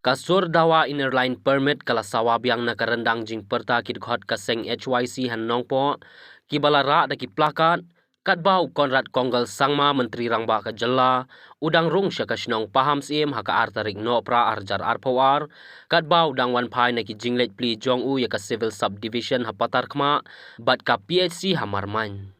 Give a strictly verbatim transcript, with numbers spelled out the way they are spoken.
Ka sur dawa Inner Line Permit ka la sawa biang na ka ryndang jingpyrta ki dkhot ka seng H Y C ha Nongpoh, kiba la rah da ki plakat, katba u Conrad Kongkal Sangma, Myntri Rangbah ka jylla, u dang rung sha ka shnong Pahamsyiem ha ka ar tarik Nohprah ar hajar arphew ar, katba u dang wan phai na ki jingleit plie jong u ïa ka Civil Subdivision ha Patarkhmah bad ka P H C ha Marmain.